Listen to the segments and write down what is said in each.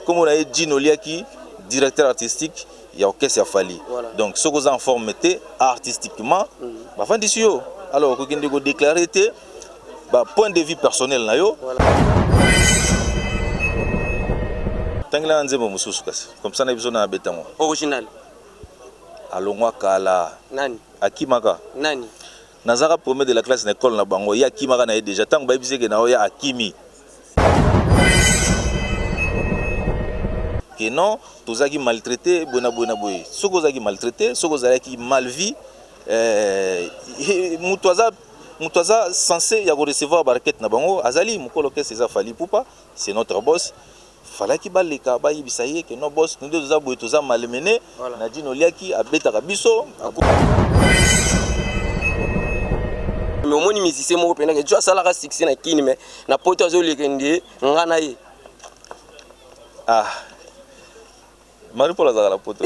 Kombo na ye Djino Liaki, directeur artistique ya orchestre ya Fally. Voilà. Donc soki oza en forme te artistiquement, bafandisi yo. Alors okokende ko déclarer te ba point de vue personnel na yo. Voilà. Tangela na nzembo mosusu kasi. Comme ça na biso na betango. Original. Alongwa kala. Nani? Akimaka. Nani? Nazaka premier de la classe na école na bango. Ye akimaka na ye déjà. Tango bayebisi ke na oya akimi. Que non, tozalaki maltraité boye na boye na boye. Soki ozalaki maltraité, soki ozalaki mal vie, moto aza censé ya ko recevoir ba requête na bango, azali mokolo kese eza Fally Ipupa, c'est notre boss. Falaki baleka bayebisa ye que non boss, nous toza boye, toza malmené. Voilà. Na Djino Liaki abetaka biso. Mais omoni musicien moko pena ke jo asalaka succès na Kini, mais na poto azoleka nde nga na ye. Ah. Marie-Paul azalaka na poto.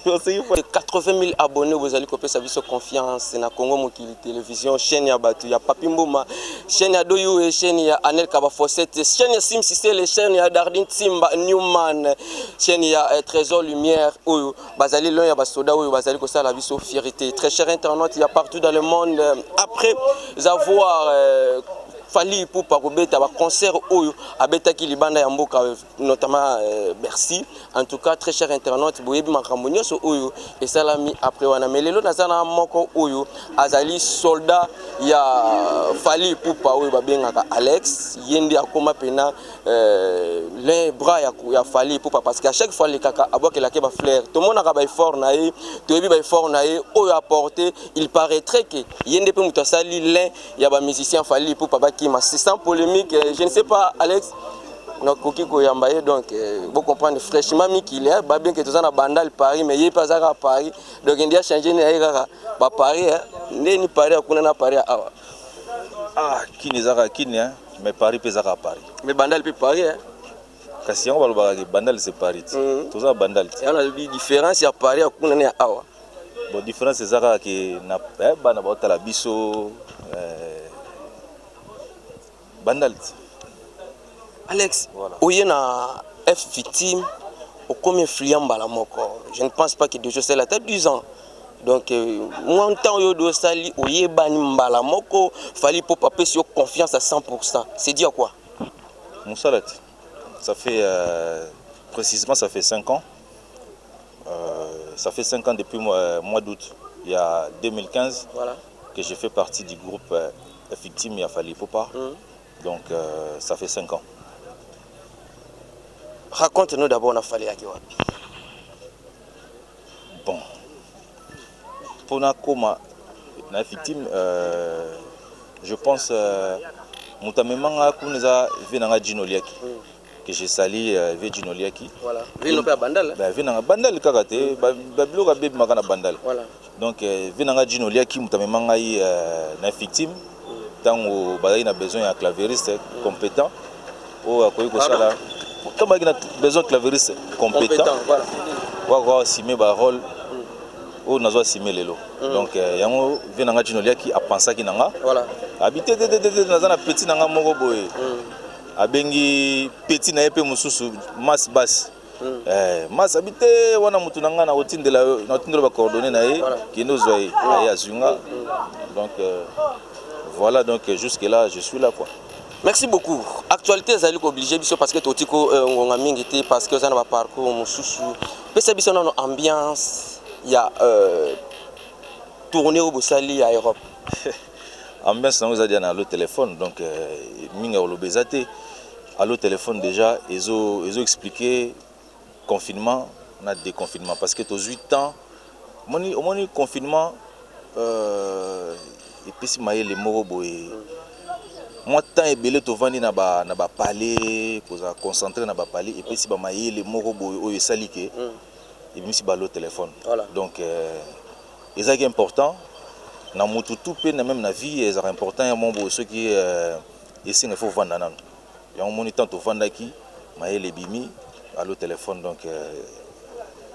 Oseki po. 80 000 abonnés bozali kopesa biso confiance na Congo Mokili Télévision, chaîne ya bato ya Papi Mboma, chaîne ya Doyue, chaîne ya Anel Kabafosette, chaîne ya Sim Sissele, chaîne ya Dardin Timba Newman, chaîne ya Trésor Lumière oyo bazali loin ya basoda oyo bazali kosala biso fierté. Très cher internaute, il y a partout dans le monde, après avoir Fally Ipupa kobeta ba concert oyo abetaki libanda ya mboka, notamment Bercy. En tout cas, très cher internaute, boyebi makambo nyonso oyo esalami après wana. Mais lelo naza na moko oyo azali soldat ya Fally Ipupa oyo babengaka Alex. Ye nde akoma pena l'un bras ya Fally Ipupa, parce que à chaque fois lekaka abwakelaka ba fleurs. Tomonaka ba effort na ye, toyebi ba effort na ye oyo apporté. Il paraîtrait que ye nde pe moto asali l'un ya ba musicien Fally Ipupa bakima. C'est sans polémique, je ne sais pas Alex nakoki koyamba ye, donc bo comprendre fraîchement mikili, hein, ba bien que toza na Bandal Paris, mais ye pe azaka Paris, donc ndia changer na ye kaka ba Paris, hein, nde ni Paris akuna na Paris awa. Ah, Kini ezaka Kini, hein, mais Paris pe ezaka Paris. Mais Bandal pe Paris, hein. Kasi yango balobaka ke Bandal c'est Paris. Toza Bandal. Ya na différence ya Paris akuna na awa. Bon, différence ezaka ke na bana ba otala biso Bandal. Alex, voilà. Oye na F victime, okomi influent mbala moko. Je ne pense pas que déjà c'est la tête 10 ans. Donc moi temps yo do sali oye bani mbala moko, Fally Ipupa pesi yo confiance à 100%. C'est dit à quoi? Moussalat, ça fait précisément ça fait 5 ans. Ça fait 5 ans depuis mois d'août, il y a 2015, voilà, que j'ai fait partie du groupe Victime ya Fally Ipupa. Donc ça fait 5 ans. Raconte-nous d'abord na Fally yaki wapi. Bon. Pour na koma na victime, je pense moto amemanga kuna eza vie nanga Djino Liaki. Que je salue vie Djino Liaki. Voilà. Vie no pe Bandal. Ba vie nanga Bandal kaka te, ba biloko abebimaka na Bandal. Voilà. Donc vie nanga Djino Liaki moto amemanga na victime. Tango bazali na besoin ya claviériste compétent oyo akoki kosala. Tango bazali na besoin claviériste compétent. Compétent, voilà. Oyo akoki assumer ba rôle oyo nazo assumer lelo. Donc yango vie nanga Djino Liaki apensaki nanga. Voilà. Habité te te te te naza na petit nanga moko boye. Abengi petit na ye pe mosusu masse basse. Masse habité wana mutu nanga na otindela na otindela ba coordonnées na ye kendo zwa ye aye azunga. Donc voilà, donc jusque là je suis là quoi. Merci beaucoup. Actualité ezali ko obliger biso parce que totiko ngonga mingi te parce que oza na ba parcours mosusu. Pesa biso nano ambiance ya tournée au bosali ya Europe. Ambiance nango ezali na le téléphone, donc mingi oloba eza te. Allo téléphone déjà ezo expliquer confinement na déconfinement parce que tozwi temps omoni confinement epesi mayele moko boye. Moi temps ebele tovandi na ba palais, koza concentré na ba palais epesi ba mayele moko boye oyo esali ke ebimisi ba lo téléphone. Voilà. Donc ezalaki important na mutu tout pe na même na vie ezalaka important ya mo boye soki esenga il faut vanda nano. Yango moni tant tovandaki mayele ebimi allo téléphone, donc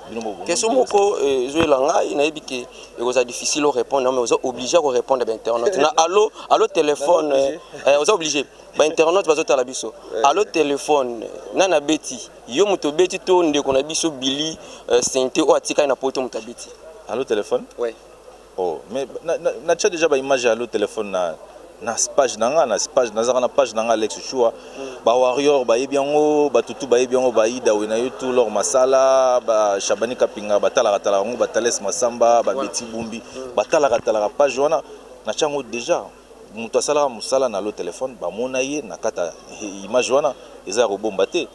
Bino bo. Question moko ezoyela ngai, nayebi ke ekozala difficile orépondre, mais oza obligé korépondre bainternaute na allo allo téléphone. Oza obligé, bainternaute bazotala biso. Allo téléphone, nani abeti? Yo moto obeti to ndeko na biso Bili Sente oyo atikali na Poto moto abeti? Allo téléphone? Ouais. Oh, mais natia déjà baimage ya allo téléphone na page na nga, na page nazaka, na page na nga Alex Chua. Bawarrior bayebi yango, batutu bayebi yango, baida we na yo tu lor masala, bashabani Kapinga batalaka talaka yango, batales Masamba, babeti bumbi batalaka talaka page wana. Natia yango déjà. Moto asalaka mosala na allo téléphone, bamona ye na kati ya image wana. Eza ya kobomba te,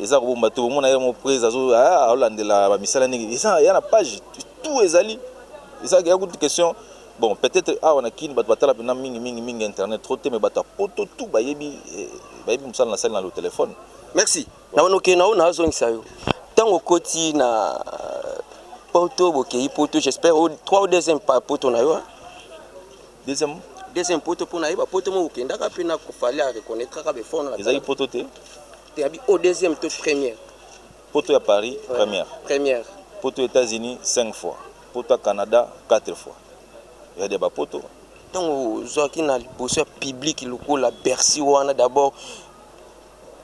eza kobomba te. Omona ye mo prise azolandela bamisala ndenge eza ya na page, tout ezali, eza ya kutu question. Bon, peut-être awa na Kini bato batala mpena mingi mingi mingi internet trop te, mais bato ya Poto tout bayebi, bayebi mosala nasali na allo téléphone. Merci. Na wana okende na oyo, nazongisa yo ntango okoti na Poto, bokei Poto, j'espère trois ou deuxième Poto na yo, hein? Deuxième. Deuxième Poto, mpo nayeba Poto moko okendaka mpe na kofali areconnaîtraka befort na Ezalaki Poto te. Te, abi o deuxième to première? Poto ya Paris, première. Première. Poto États-Unis 5 fois, poto ya Canada 4 fois, ya dia bapoto. Ntango ozwaki na liboso ya public lokola Bercy wana, d'abord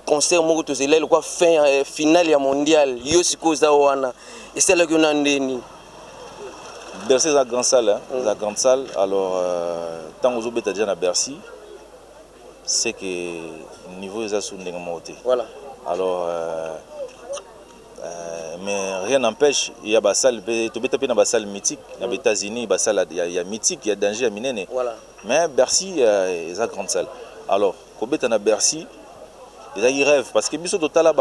concert moko tozela lokola fin finale ya mondial, yo sikoyo oza wana, esalaki yo na ndeni? Bercy eza grande salle, hein? Eza grande salle. Alors ntango ozobeta déjà na Bercy, c'est que niveau eza su ndenge moko te. Alors mais rien n'empêche, il y a basalle mpe tobeta mpe na basalle mythique na baÉtats-Unis, basalle ya mythique, ya danger, ya minene. Mais Bercy eza grande salle. Alors kobeta na Bercy ezalaki rêve, parce que biso totala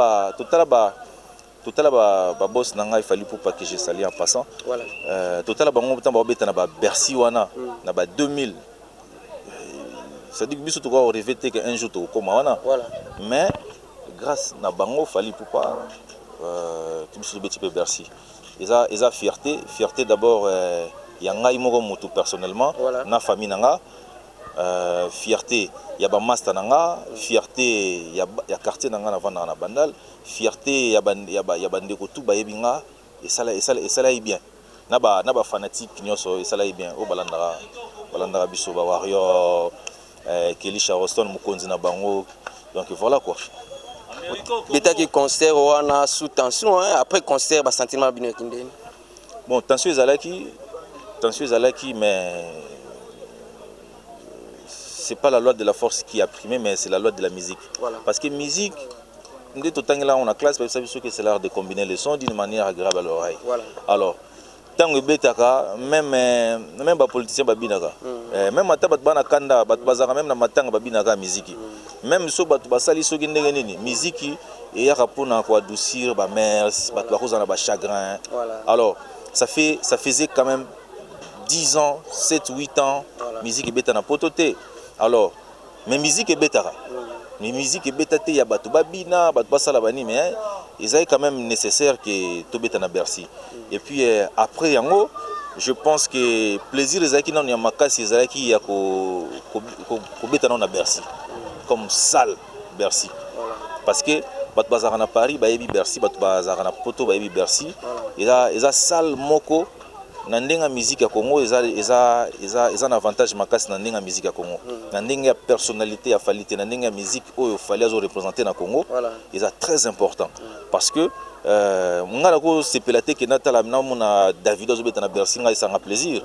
baboss na ngai Fally Ipupa, que je salue en passant. Totala bango ntango babeta na baBercy wana na ba 2000, c'est-à-dire que biso tokoka korêver te que un jour tokokóma wana. Mais grâce na bango, Fally Ipupa, biso tobeti mpe Bercy. Eza fierté, fierté d'abord ya ngai moko motu personnellement, na famille na nga, fierté ya bamaster na nga, fierté ya quartier na nga navandaka na Bandal, fierté ya bandeko tu bayebi nga. Esala ye bien na bafanatique nyonso, esala ye bien oyo balandaka biso, bawarrior, Kelly Charleston, mokonzi na bango. Donc voilà quoi. Betaki concert wana sous tension, hein? Après concert, basentiment na bino yaki ndeni? Bon, tension ezalaki, mais c'est pas la loi de la force qui a primé, mais c'est la loi de la musique. Parce que musique nde totangela yango na classe, bayebisa biso que c'est l'art de combiner les sons d'une manière agréable à l'oreille. Alors ntango ebetaka, même bapoliticien babinaka, même ata bato bana kanda, bato bazalaka même na matanga babinaka miziki, même so bato basali soki ndenge nini, miziki eyaka mpona koadoucir bamers, bato bakozala na bachagrin. Alors ça faisait quand même 10 ans, 7, 8 ans, musique ebeta na Poto te. Alors mais musique ebetaka, mais musique ebeta te ya bato babina, bato basala banini, mais ezali quand même nécessaire que tobeta na Bercy. Et puis après yango, je pense que plaisir ezalaki nano ya makasi, ezalaki ya kobeta nano na Bercy comme salle Bercy, parce que bato bazalaka na Paris bayebi Bercy, bato bazalaka na Poto bayebi Bercy. Eza salle moko na ndenge ya musique ya Congo, eza na avantage makasi na ndenge ya musique ya Congo, na ndenge ya personnalité ya Fally te, na ndenge ya musique oyo Fally azoreprésente na Congo. Eza très important, parce que ngai nakosepela te ke natala, namona David azobeta na Bercy, ngai esanga plaisir.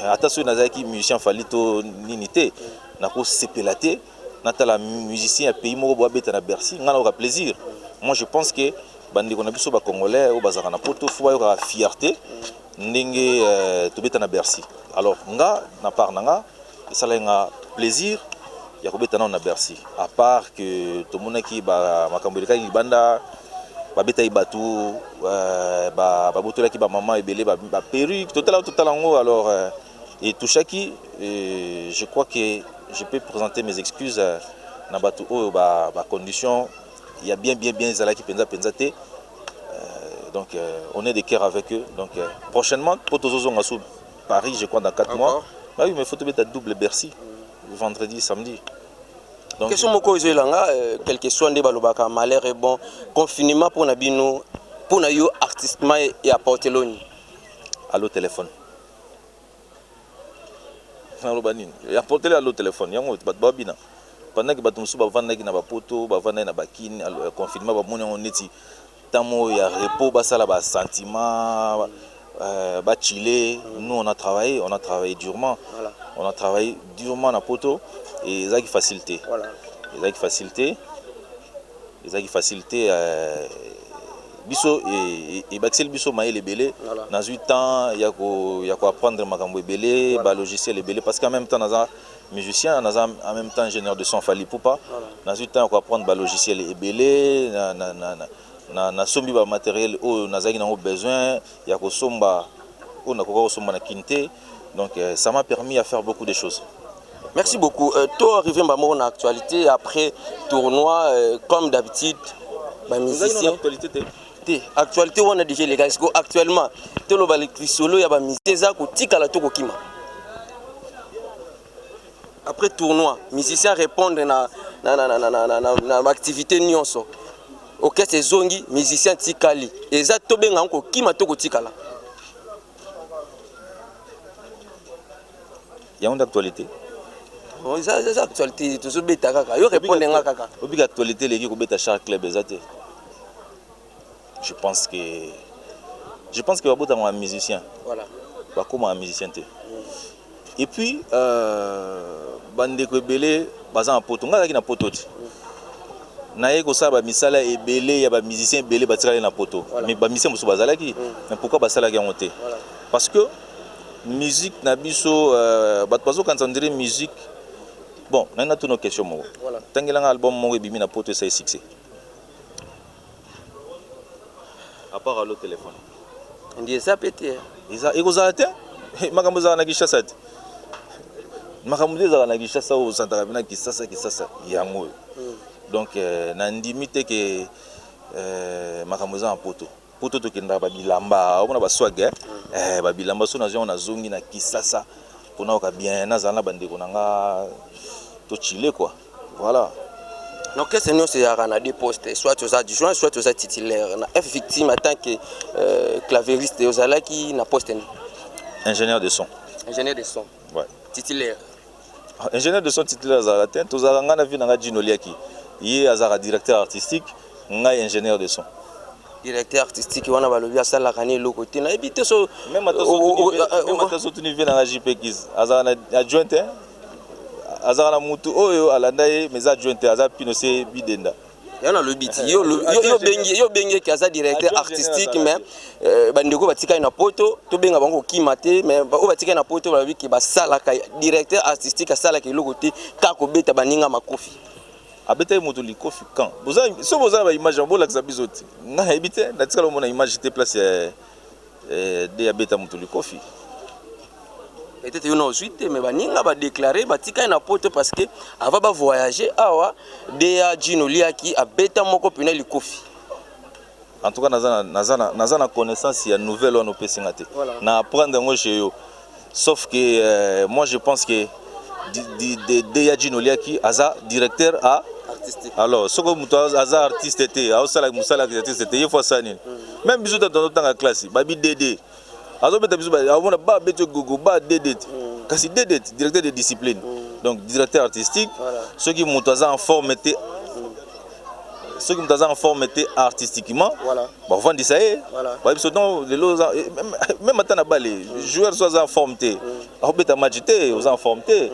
Ata soki nazalaki musicien Fally to nini te, nakosepela te natala musicien ya pays moko boye abeta na Bercy, ngai nayoka plaisir. Moi je pense que bandeko na biso bacongolais oyo bazalaka na Poto, faut bayokaka fierté ndenge tobeta na Bercy. Alors nga na part na nga, esalaki nga plaisir ya kobeta nano na Bercy, à part que tomonaki makambo elekaki libanda, babetaki bato, babotolaki bamama ebele baperruque, totala totala yango. Alors etouchaki, je crois que je peux présenter mes excuses na bato oyo bacondition ya bien bien bien ezalaki mpenza mpenza te. Donc on est de cœur avec eux. Donc prochainement, po tozozonga sur Paris, je crois dans 4 mois. Bah oui, mais faut tobeta double Bercy, vendredi, samedi. Donc question moko ezoyelanga, quelque soit nde balobaka malheur est bon, confinement mpona bino Mpo na yo, artistiquement, eapporter nini? Allo téléphone, naloba nini? Apportele allo téléphone yango, bato babina pendant que bato mosusu bavandaki na bapoto, bavandaki na bakini. Confinement, bamoni yango neti ntango ya repos, basala basentiment, bachiller. Nous, on a travaillé, on a travaillé durement. On a travaillé durement na poto et ezalaki facile te. Ezalaki facile te, ezalaki facile te. Biso ebakiseli biso mayele ebele. Nazwi temps ya koapprendre makambo ebele, balogiciel ebele, parce qu'en même temps naza musicien, naza en même temps ingénieur de son Fally Ipupa. Nazwi temps ya koapprendre balogiciel ebele, nasombi bamatériel oyo nazalaki nango besoin ya kosomba, oyo nakoka kosomba na kini te. Donc ça m'a permis à faire beaucoup de choses. Merci beaucoup. To arrivé mbamoko na actualité après tournoi, comme d'habitude, ba musicien actualité te. Te, actualité wana déjà eleka. Siko actuellement, toloba lisolo ya bamusicien eza kotikala to kokima. Après tournoi, musicien répondre na activité nyonso, orchestre ezongi, musicien tikali, eza tobenga yango kokima to kotikala? Yango nde actualité. Eza actualité, tozobeta kaka, yo répondre nga kaka. Obika actualité eleki kobeta Shark Club eza te. Je pense que babotama musicien, bakómaka musicien te. Et puis bandeko ebele baza na poto, ngai azalaki na poto te, naye kosala bamisala ebele ya bamusicien ebele batikali na poto. Mais bamusicien mosusu bazalaki, mais pourquoi basalaki yango te? Parce que musique na biso, bato bazokanisa on dirait musique. Bon, ngai natuna question moko. Tangelanga album moko ebimi na poto esali succès, à part Allo Téléphone. Ndi eza pe te. Eza, ekozala te. Makambo ezalaka na Kinshasa te, makambo nde ezalaka na Kinshasa oyo osantaka mpena Kisasa, Kisasa yango oyo. Donc nandimi te ke makambo eza na poto. Poto tokendaka babilamba, omona baswag, babilamba so nazwi yango, nazongi na Kisasa mpona oka bien, nazala na bandeko na nga, tochiller quoi, voilà. Na orchestre nyonso ezalaka na deux postes, soit oza adjoint, soit oza titulaire. Na F Victime, en tant que clavériste, ozalaki na poste nini? Ingénieur de son. Ingénieur de son? Ouais. Titulaire? Ingénieur de son titulaire azalaka te. Tozalaka ngai na vie na nga Dino Liaki, ye azalaka directeur artistique, ngai ingénieur de son. Directeur artistique wana, balobi asalaka ni eloko te, nayebi te so. Même ata so tuni vie na nga JP Kis, azalaka na adjoint te, azalaka na mutu oyo alanda ye, mais eza adjoint te, aza pino se bidenda. Yo nalobi ti yo obengi eke aza directeur artistique, mais bandeko batikali na poto, tobenga bango kokima te, mais oyo batikali na poto balobi ke basalaka, directeur artistique asalaka eloko te, kaka kobeta baninga makofi. Abetaki moto likofi quand? So boza na baimage, bolakisa biso te. Ngai nayebi te, natikala omona image te, place de abeta moto likofi. Peut-être yo na ozwi te, mais baninga badéclare batikali na poto, parce que avant bavoyage awa, deya Jino Liaki abeta moko mpena likofi. En tout cas, naza na connaissance ya nouvelle wana opesi nga te. Na apprendre yango chez yo, sauf que moi je pense que deya Jino Liaki aza directeur a artistique. Alors soki moto aza artiste te, aosala mosala ya artiste te, ye fo asala nini? Même biso te, tozotanga classe, babi dd azobeta biso, amona ba abeti gogo ba dd te, kasi dd te, directeur de discipline, donc directeur artistique. Soki moto aza en forme te, soki moto aza en forme te artistiquement, bavandisa ye. Bayebi so non, lelo même ata na bale, joueur so aza en forme te, akobeta match te. Oza en forme te,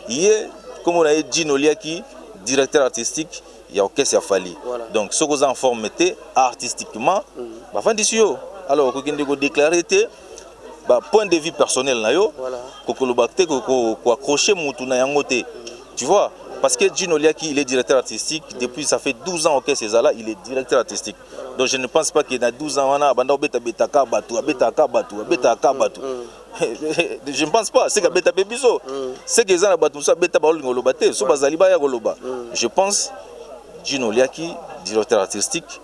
ye kombo na ye Jino Liaki, directeur artistique ya orchestre ya Fally. Donc soki oza en forme te artistiquement, bavandisi yo. Alors okokende kodéclare te ba point de vue personnel na yo, kokoloba te, koaccroche mutu na yango te, tu vois, parce que Gino Liaki, il est directeur artistique depuis, ça fait 12 ans orchestre ezala, il est directeur artistique. Donc je ne pense pas que na 12 ans wana abanda kobetabetaka bato, abetaka bato, abetaka bato, je ne pense pas. C'est abeta mpe biso, c'est que eza na bato mosusu abeta, baolinga koloba te, so bazali baya koloba. Je pense Gino Liaki, directeur artistique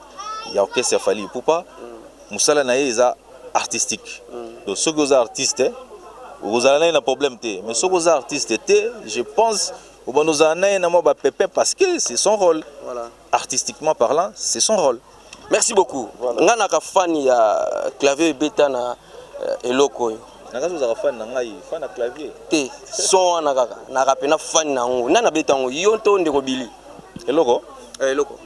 ya orchestre ya Fally Ipupa, mosala na ye eza artistique. Donc soki oza artiste, okozala na ye na problème te, mais soki oza artiste te, je pense obanda ozala na ye na mwa bapépin, parce que c'est son rôle. Artistiquement parlant, c'est son rôle. Merci beaucoup. Voilà. Nga naka fan ya clavier ebeta na eloko oyo. Nanga ozalaka fan na ngai, fan na clavier. Te, son wana kaka naka pena fan na yango. Nani abeta yango? Yo to ndeko Bili? Eloko? Eloko.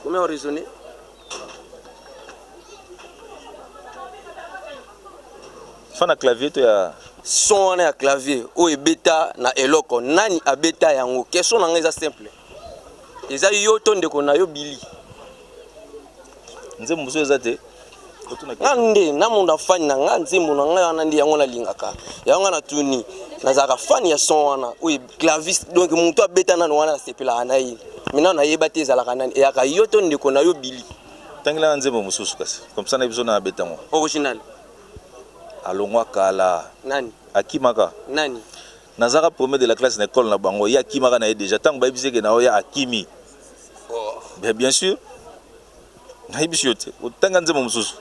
Combien on raisonner? Fan na clavier to ya son wana ya clavier oyo ebeta na eloko, nani abeta yango? Question na ngai eza simple, eza yo to ndeko na yo Bili? Nzembo mosusu eza te. Nga nde namona fani na nga, nzembo na ngai wana nde yango nalingaka yango. Nga natuni, nazalaka fani ya son wana oyo claviste, donc moto abeta nano wana nasepelaka na ye. Maintenant nayeba te ezalaka nani, eyaka yo to ndeko na yo Bili? Tangela na nzembo mosusu kasi, comme ça na biso na abeta yango. Original. Alongwa kala. Nani? Akimaka. Nani? Nazaka premier de la classe na école na bango, ye akimaka na ye déjà. Ntango bayebisi eke na oya, akimi. Oh. Bien, bien sûr, nayebisi yo te, otanga nzembo mosusu.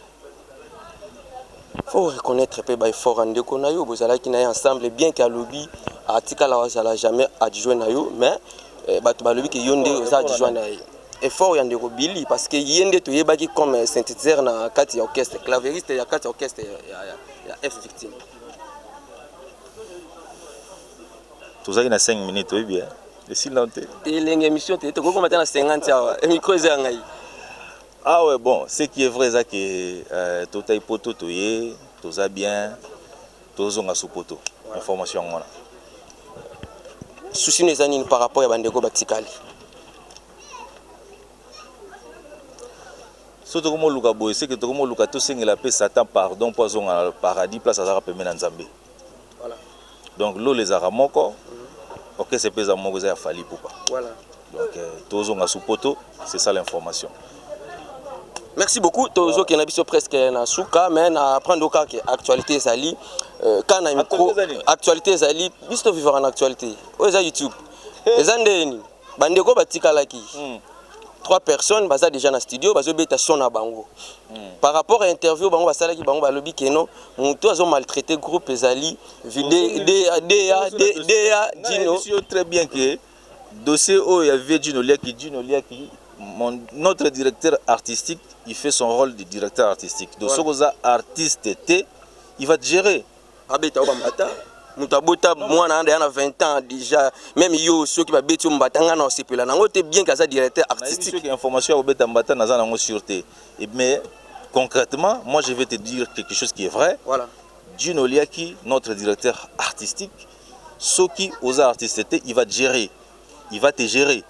Faut reconnaître mpe baeffort ya ndeko na yo, bozalaki na ye ensemble. Bien ke alobi atikala azala jamais adjoint na yo, mais bato balobi ke yo nde oza adjoint na ye. Effort ya ndeko Bili, parce que ye nde toyebaki comme synthétiseur na kati ya orchestre, clavieriste ya kati ya orchestre ya F Victime. Tozalaki na 5 minutes, oyebi esili nano te. Elenge émission te, tokokoma te na 50 awa, micro eza ya ngai. Ah ouais, bon, ce qui est vrai eza ke totai poto, toye, toza bien, tozonga su poto. Information yango wana. Souci no eza nini par rapport ya bandeko batikali? So tokomoluka boye, seke tokomoluka tosengela mpe Satan pardon mpo azonga na paradis, place azalaka pembe na Nzambe. Donc lola ezalaka moko, orchestre mpe eza moko, eza ya Fally Ipupa. Donc tozonga su poto, c'est ça l'information. Merci beaucoup. Tozokende biso presque na suka, mais na prendre kaka actualité ezali ka na micro. Actualité ezali, biso tovivaka na actualité oyo eza YouTube. Eza ndeni bandeko batikalaki, trois personnes baza déjà na studio, bazobeta son na bango. Par rapport à interview bango basalaki, bango balobi keno moto azo maltraité groupe ezali da da Dino. Très bien que dossier oyo ya vieux Dino Liaki, Dino Liaki, notre directeur artistique, il fait son rôle de directeur artistique. Donc soki oza artiste te, il va te gérer. Abeta oyo bambata, moto abota mwana anda ya na 20 ans déjà. Même yo, soki babeti yo mbata, nga na osepela nango te, bien que aza directeur artistique. Soki information ya kobeta mbata, naza nango sûr te, mais concrètement, moi je vais te dire quelque chose qui est vrai. Dino Liaki, notre directeur artistique, soki oza artiste te, il va te gérer, il va te gérer.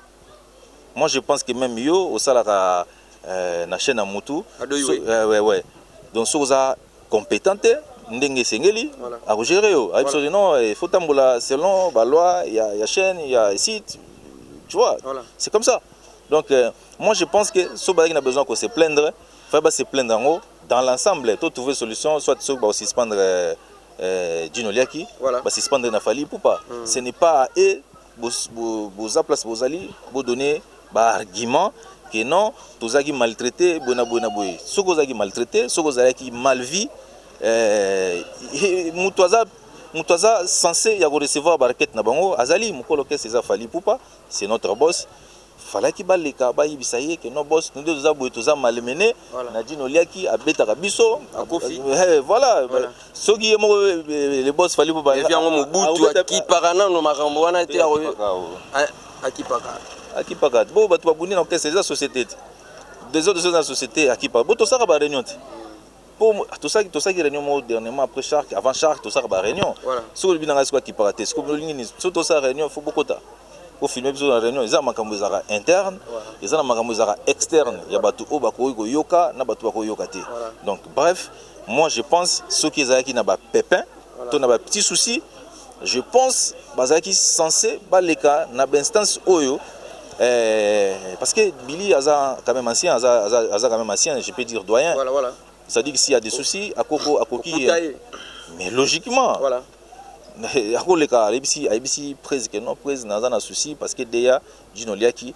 Moi je pense que même yo osalaka na chaîne ya mutu so, ouais. Donc soki oza compétent te ndenge esengeli, akogérer yo, ayebi soki non, il faut tambola selon baloi ya chaîne, ya site, tu vois. C'est comme ça. Donc moi je pense que so bazalaki na besoin ko se plaindre, fallait ba se plaindre yango dans l'ensemble, to trouver solution. Soit soki bakosuspendre Dino Liaki, basuspendre na Fally Ipupa. Ce n'est pas à eux, boza place bozali, bodonner baargument que non, tozalaki maltraité boye na boye na boye. Soki ozalaki maltraité, soki ozalaki mal vu, moto aza censé ya korecevoir barequête na bango azali mokolo kese, eza Fally Ipupa, c'est notre boss. Falaki baleka bayebisa ye ke non, boss, nde toza boye, toza malmené na Dino Liaki, abetaka biso. Voilà. Soki ye moko le boss Fally Ipupa yango, Mobutu akipaka nano makambo wana te, akipaka. Akipaka bo bato babundi na orchestre, eza société te, désordre eza na société, akipaka bo tosalaka baréunion te. Po tosalaki réunion moko dernièrement après Shark, avant Shark, tosalaka baréunion. Soki olobi nanga sikoyo akipaka te, sikoyo olingi nini? Soki tosala réunion, faut bokota ofilme biso na réunion. Eza makambo ezalaka interne, eza na makambo ezalaka externe ya bato oyo bakoki koyoka na bato bakoyoka te. Donc bref, moi je pense soki ezalaki na bapépin to na bapetit souci, je pense bazalaki censé baleka na bainstance oyo, parce que Billy aza quand même ancien, aza quand même ancien, je peux dire doyen. C'est-à-dire que s'il y a des soucis, akoko akoki, mais logiquement akoleka, ayebisi prese que non, prese, naza na souci parce que deya Dino Liaki.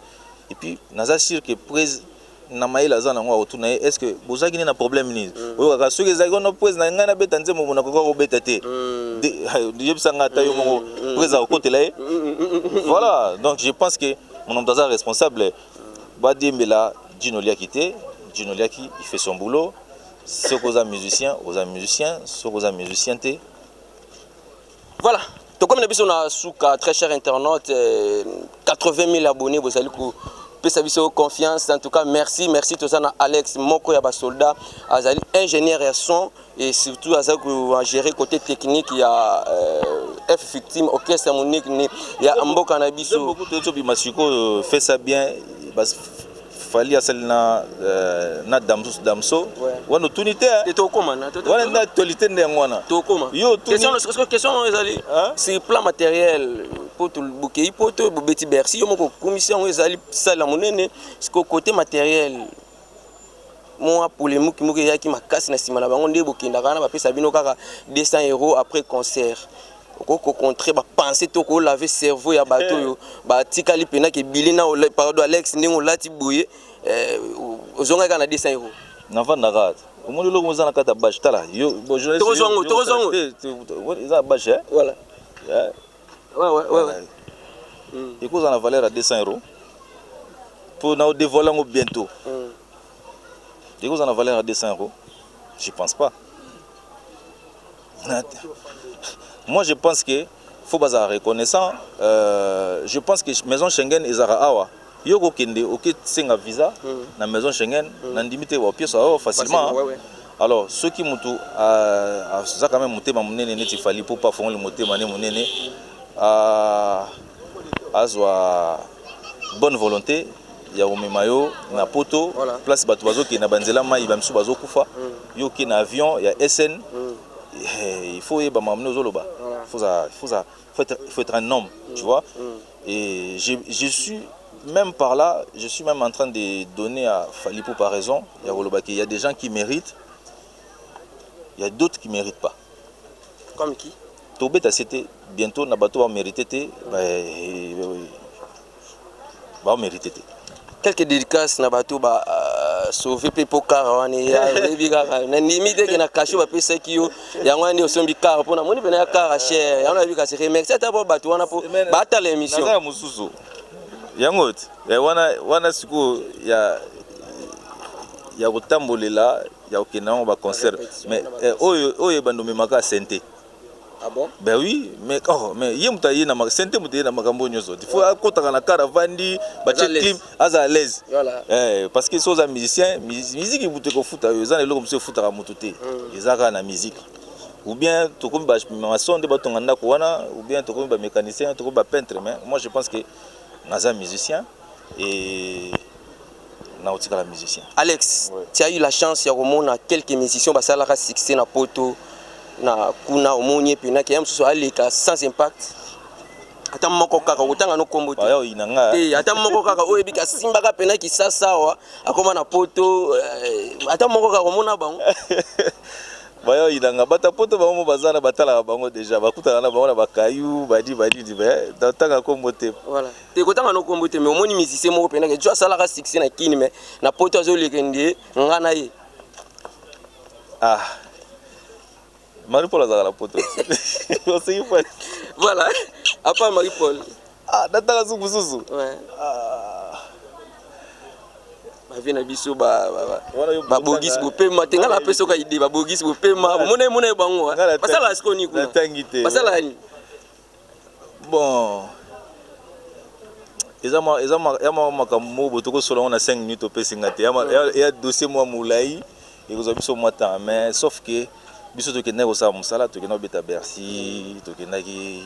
Et puis naza sûr que prese Na mayele aza nango, akotuna ye: est ce que bozalaki nini na problème nini? Oyokaka soki ezalaki wana, prese na ngai nabeta nzembo, nakoka kobeta te. Yebisa ngai ata yo moko, prese akokotela ye. Voilà, donc je pense que mon moto aza responsable. Badiembela Djino Liaki te. Djino Liaki, il fait son boulot. Soki oza musicien, oza musicien. Soki oza musicien te. Voilà, tokomi na biso na suka. Très cher internaute, 80 000 abonnés, bozali kopesa biso confiance. En tout cas, merci, merci. Toza na Alex, moko ya basoldat, azali ingénieur ya son et surtout azali kogérer côté technique ya F Victime, orchestre monene ya mboka na biso. Tobima sikoyo, fait ça bien. Fally asali na Damso wana, otuni te. Tokoma. Wana nde actualité, nde yango wana. Tokoma. Yo. Question ezali sur plan matériel, po bokei po to bobeti Bercy, yo moko okumisi yango, ezali salle ya monene. Siko côté matériel, mwa polémique moko eyaki makasi na nsima na bango nde bokendaka wana, bapesa bino kaka 200 € après concert. Okoki kocontrer bapense to kolave cerveau ya bato oyo batikali mpenaka ebili na, pardon Alex, ndenge olati boye, ozongaki kaka na 200 €? Navandaka, omoni eloko eza na kati ya bashe, tala yo. Tokozwango, tokozwango. Eza na bashe. Voilà. Ouais. Ekozala na valeur ya 200 € mpo na odévoile yango bientôt. Ekozala na valeur ya 200 €, je pense pas. Moi, je pense que faut bazala reconnaissant. Je pense que maison Schengen ezalaka awa. Yo kokende, okesenga visa na maison Schengen, na ndimi te bapiesa oyo facilement. Alors soki motu aza quand même motema monene neti Fally, mpo pa afongoli motema ne monene, azwa bonne volonté ya komema yo na poto, place bato bazokende na banzela mai, bamisusu bazokufa, yo oke na avion ya SN. Il faut oyeba makambo nde ozoloba. Il faut être un homme, tu vois. Et je suis même par là, je suis même en train de donner à Fally Ipupa raison ya koloba qu'il y a des gens qui méritent, il y a d'autres qui méritent pas. Comme qui? Tobeta c'était bientôt na bato bamérite te, bamérite te. Quelques dédicaces na bato ba sauve mpe mpo kara wana oyebi kaka, nandimi teke na kasho bapesaki yo yango wana nde osombi kara, mpo namoni pena ya kara cher yango. Nayebi kasi remercie ata po bato wana mpo batala émission. Naza ya mosusu yango te wana wana sikoyo ya kotambolela, ya kokende yango baconcert, mais oyo ebanda omemaka sente. Ah bon? Ben oui, mais oh, mais ye moto aye na sente, moto aye na makambo nyonso, il faut akotaka na car, avandi, batie clim, aza à l'aise. Eh, parce que so oza musicien, musique moto ekofuta yo, eza na eloko mosusu efutaka moto te, eza kaka na musique. Ou bien tokomi bamaçon nde batonga ndako wana, ou bien tokomi bamécanicien, tokomi bapeintre. Mais moi, je pense que naza musicien et nakotikala musicien. Alex, ouais. Tu as eu la chance ya komona quelques musiciens basalaka succès na poto na kuna, omoni epenaki ya mosusu aleka sans impact, ata moko kaka kotanga no kombo te, ata moko kaka oyo ebiki asimbaka pena kisasa awa akóma na poto, ata moko kaka omona bango? Baya oyinanga bato ya poto, bango mo baza na batalaka bango déjà, bakutaka na bango na bakayu badi badidi, natanga kombo te. Voilà, te kotanga no kombo te, mais omoni musicien moko penaki jo asalaka succès na Kini, mais na poto azoleka nde nga na ye? Ah, Marie Paul azalaka na poto, oseki po. Voilà, à part Marie Paul. Ah, natanga su mosusu. Ah. Bavie na biso babogisi bopema te, ngai napesa oka ide, babogisi bopema, bomona ye, mona ye, bango basalaka sikoyo nini kuna? Natangi te. Basalaka nini? Bon, eza mwa makambo moko boye, tokosola yango na 5 minutes, opesinga te. Ya dossier mwa molai, ekozwa biso mwa temps. Mais sauf que biso tokendaki kosala mosala, tokendaki kobeta Bercy, tokendaki.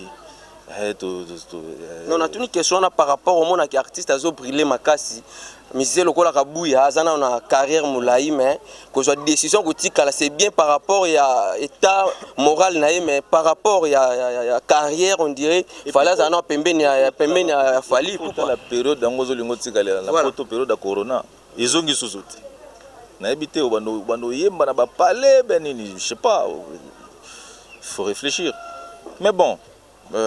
Non, natuni question wana par rapport omonaki artiste azobrille makasi, musicien lokola Kabuya aza nano na carrière molai, mais kozwa décision kotikala, c'est bien par rapport ya état moral na ye, mais par rapport ya carrière, on dirait Fally azala nano pembeni ya Fally. La période yango ozolinga otikalela na poto, période ya corona ezongi susu te, nayebi te obanda oyemba na bapale ben nini, je sais pas, faut réfléchir. Mais bon, nous,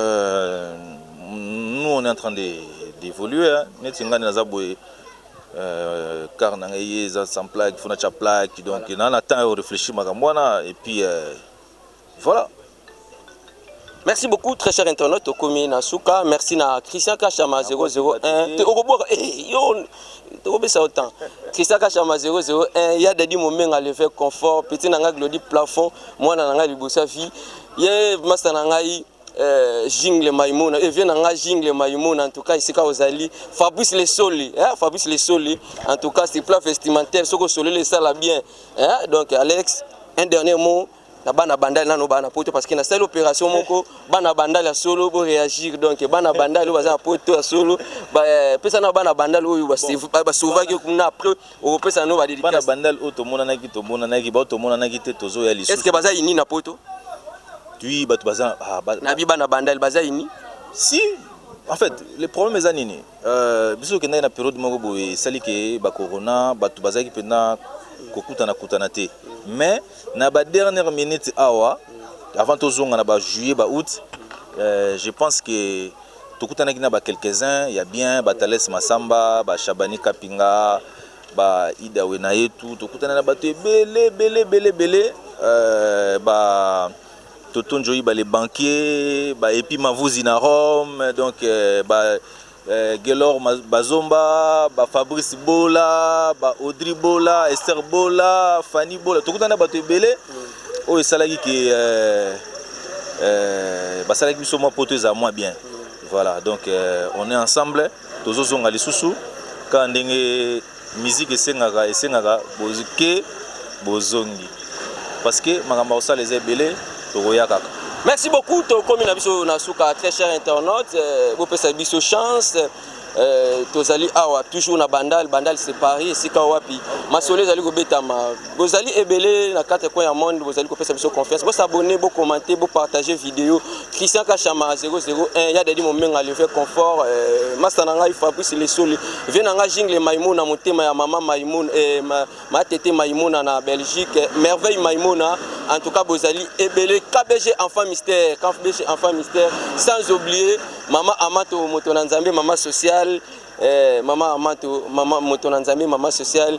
on est en train d'évoluer, hein. Neti ngani naza boye. Car na ngai ye eza sans plaque, faut natya plaque. Donc na temps ya réfléchir makambo wana et puis voilà. Merci beaucoup, très cher internaute. Tokomi na suka. Merci na Christian Kachama 001. Te okoboka eh yo tokobesa autant. Christian Kachama 001 ya Dadi Momenga le fait confort, petit na nga Glody plafond, mwana na nga liboso ya vie. Ye master na ngai Jingle Maimuna et vient na nga Jingle Maimuna. En tout cas esika ozali, Fabrice Lesoli, hein, Fabrice Lesoli, en tout cas c'est plat vestimentaire soko solele ça bien, hein. Donc Alex, un dernier mot na bana Bandali nano, bana Poto, parce que nasali opération moko, bana Bandali ya solo boréagir. Donc bana Bandali oyo baza na Poto ya solo, pesa na bana Bandali oyo basauvaki kuna, après okopesa no Bana badédicace. Bandal oyo tomonanaki, tomonanaki, bao tomonanaki te, tozoya Est lisusu. Ce que baza ini na Poto? Tui bato baza Nabi bana Bandali baza ini? Si, en fait le problème eza nini? Biso tokendaki na période moko boye esali ke bacorona, bato bazalaki mpenza kokutana kutana te. Mais na badernière minute awa, avant tozonga na bajuillet, baaoût, je pense que tokutanaki na baquelques-uns ya bien, batales Masamba, bashabani Kapinga, baidawe na ye tu. Tokutani na bato ebele ebele ebele ebele, ba Toto Njoyi, ba les banquiers, ba Epi Mavuzi na Rome, donc ba Gelor Bazomba, ba Fabrice Bola, ba Audrey Bola, Esther Bola, Fanny Bola. Tokutani na bato ebele oyo esalaki ke basalaki biso mwa Poto ezala mwa bien. Voilà, donc on est ensemble, tozozonga lisusu kaka ndenge musique esengaka, esengaka boke bozongi, parce que makambo ya kosala eza ebele, tokoya kaka. Merci beaucoup. Tokomi na biso na suka, très cher internaute. Bopesa biso chance. Tozali awa toujours na Bandal. Bandal, c'est Paris, esika wapi masolo ezali kobetama. Bozali ebele na quatre coins ya monde, bozali kopesa biso confiance. Bosabonner, bocommenter, bopartager vidéo. Christian Kachama 001 ya Dadi Momenga le fait confort, master na ngai Fabrice Lesoli, vie na ngai Jingle Maimuna, motema ya mama Maimuna, matete Maimuna na Belgique, Merveille Maimuna. En tout cas bozali ebele. KBG Enfant Mystère, KBG Enfant Mystère, sans oublier mama Amato, moto na Nzambe, mama sociale, mama Amato, mama moto na Nzambe, mama sociale.